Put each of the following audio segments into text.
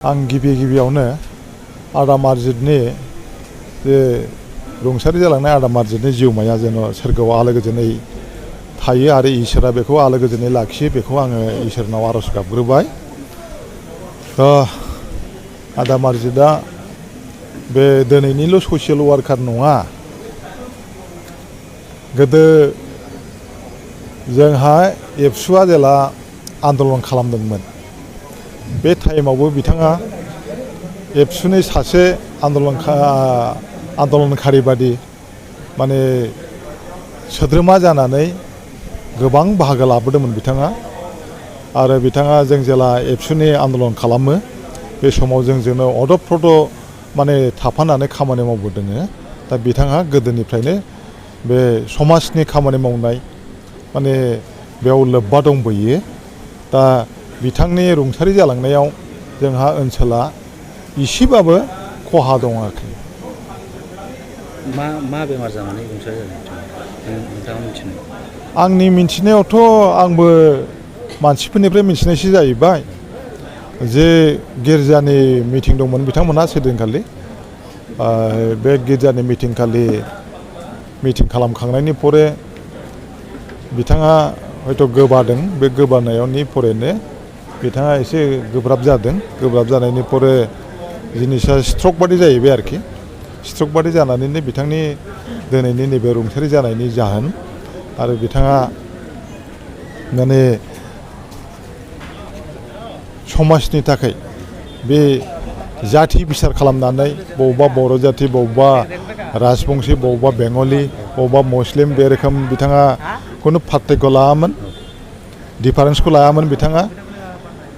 आं गिबियावनो आदा मार्जिदनि जे रुंसारि जालांनाय आदा मार्जिदनि जिउमाया जेन' सोरगोआव आलो गोजोनै थायो आरो इसोरा बेखौ आलो गोजोनै लाखियो बेखौ आङो इसोरनाव आरज गाबग्रोबाय। आदा मार्जिदा बे दिनैनिल' ससियेल वार्कार नङा, गोदो जोंहा एबसुआ जेला आन्दलन खालामदोंमोन बे टाइमावबो बिथाङा एबसुनि सासे आन्दलनखारि बादि माने सोद्रोमा जानानै गोबां बाहागो लाबोदोंमोन बिथाङा। आरो बिथाङा जों जेला एबसुनि आन्दलन खालामो बे समाव जोंजोंनो अदब प्रद माने थाफानानै खामानि मावबोदों। दा बिथाङा गोदोनिफ्रायनो बे समाजनि खामानि मावनाय माने बेयाव लोब्बा दंबोयो। दा बिथांनि रुंसारि जालांनायाव जोंहा ओनसोला इसेबाबो खहा दं आरोखि। मा बेमार जानानै रुंसारि जादों नोंथाङा मिथिनाय? आंनि मिथिनायावथ' आंबो मानसिफोरनिफ्राय मिथिनायसो जाहैबाय जे गिर्जानि मिटिं दंमोन बिथांमोनहा सेदिनखालि। बे गिर्जानि मिटिं खालामखांनायनि परे बिथाङा हयथ' गोबादों। बे गोबानायनि परेनो बिथाङा एसे गोब्राब जादों। गोब्राब जानायनि परे जिनिसा स्ट्रक बादि जाहैबाय आरोखि। स्ट्रक बादि जानानैनो बिथांनि दिनैनि नैबे रुंसारि जानायनि जाहोन। आरो बिथाङा माने समाजनि थाखाय बे जाथि बिसार खालामनानै बबेबा बर' जाथि, बबेबा राजबंशी, बबेबा बेंगलि, बबेबा मुस्लिम बे रोखोम बिथाङा खुनु पार्टिखौ लायामोन, डिफारेन्सखौ लायामोन। बिथाङा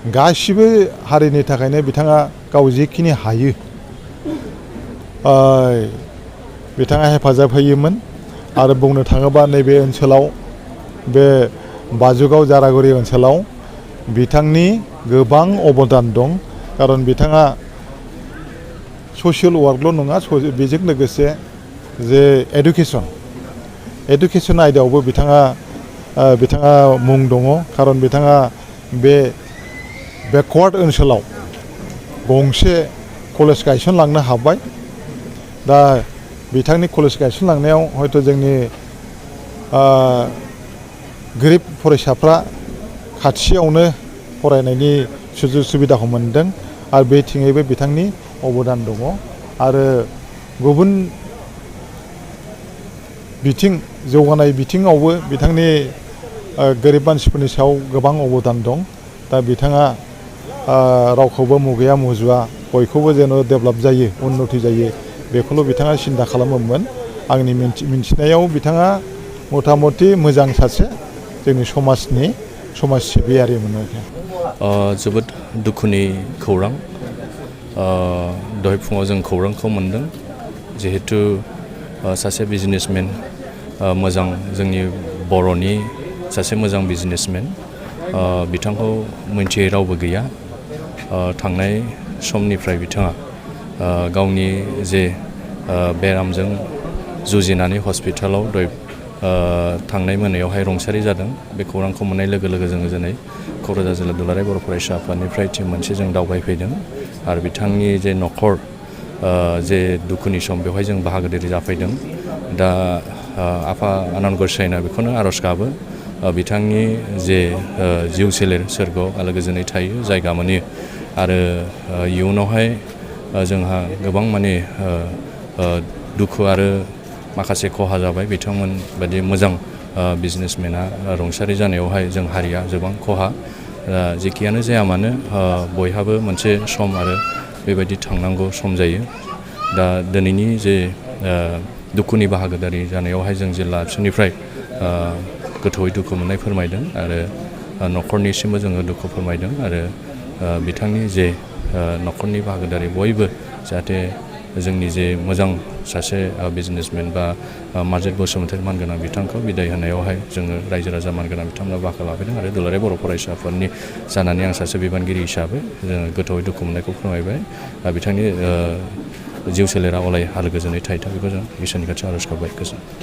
गासिबो हारिनि थाखायनो बिथाङा गाव जेखिनि हायो बिथाङा हेफाजाब होयोमोन। आरो बुंनो थाङोबा नैबे ओनसोलाव बे बाजुगाव जारागुरि ओनसोलाव बिथांनि गोबां अबदान दं। खारन बिथाङा ससियेल वार्कल' नङा, बेजों लोगोसे जे एडुकेसन आयदायावबो बिथाङा मुं दङ। खारन बिथाङा बे बेकवार्ड ओनसोलाव गंसे कलेज गायसनलांनो हाबाय। दा बिथांनि कलेज गायसनलांनायाव हयथ' जोंनि गोरिब फरायसाफ्रा खाथियावनो फरायनायनि सुजुग सुबिदाखौ मोनदों। आरो बेथिङैबो बिथांनि अबदान दङ। आरो गुबुन जौगानाय बिथिङावबो बिथांनि गोरिब मानसिफोरनि सायाव गोबां अबदान दं। दा बिथाङा रावखौबो मुगैया मुजुवा, बयखौबो जेन' डेभेलप जायो, उन्नति जायो बेखौल' बिथाङा सिन्था खालामोमोन। आंनि मिन्थिनायाव बिथाङा मथा मथि मोजां सासे जोंनि समाज सिबियारिमोन आरोखि। जोबोद दुखुनि खौरां। दहाय फुङाव जों खौरांखौ मोनदों। जिहेतु सासे बिजनेसमेन, मोजां जोंनि बर'नि सासे मोजां बिजनेसमेन, बिथांखौ मिन्थियै रावबो गैया। थांनाय समनिफ्राय बिथाङा गावनि जे बेरामजों जुजिनानै हस्पिटालाव थांनाय मोनायावहाय रुंसारि जादों। बे खौरांखौ मोननाय लोगो लोगो जोङो दिनै क'क्राझार जिल्ला दुलाराय बर' फरायसा आफादनिफ्राय टिम मोनसे जों दावबायफैदों। आरो बिथांनि जे न'खर जे दुखुनि सम बेवहाय जों बाहागोदारि जाफैदों। दा आफा आनान गसाइना बेखौनो आरज गाबो बिथांनि जे जिउ सोलेर सोरगोआव आलो गोजोनै थायो, जायगा मोनो। आरो इयुनावहाय जोंहा गोबां माने दुखु आरो माखासे खहा जाबाय। बिथांमोन बायदि मोजां बिजनेसमेना रुंसारि जानायावहाय जों हारिया गोबां खहा। जेखियानो जाया मानो बयहाबो मोनसे सम आरो बेबायदि थांनांगौ सम जायो। दा दिनैनि जे दुखुनि बाहागोदारि जानायावहाय जों जिल्ला एबसुनिफ्राय गोथौयै दुखु मोननाय फोरमायदों। आरो न'खरनिसिमबो जोङो दुखु फोरमायदों। आरो बिथांनि जे न'खरनि बाहागोदारि बयबो जाहाथे जोंनि जे मोजां सासे बिजनेसमेन बा मार्जिद बसुमतारी मानगोनां बिथांखौ बिदाय होनायावहाय जोङो रायजो राजा मानगोनां बिथांमोना बाहागो लाफैदों। आरो दुलाराय बर' फरायसा आफादनि जानानै आं सासे बिबानगिरि हिसाबै जोङो गोथौयै दुखु मोननायखौ फोरमायबाय। बिथांनि जिउ सोलेरा अराय आलो गोजोनै थाहैथों बेखौ जों इसोरनि खाथियाव आरज गाबबाय। गोजोन्थों।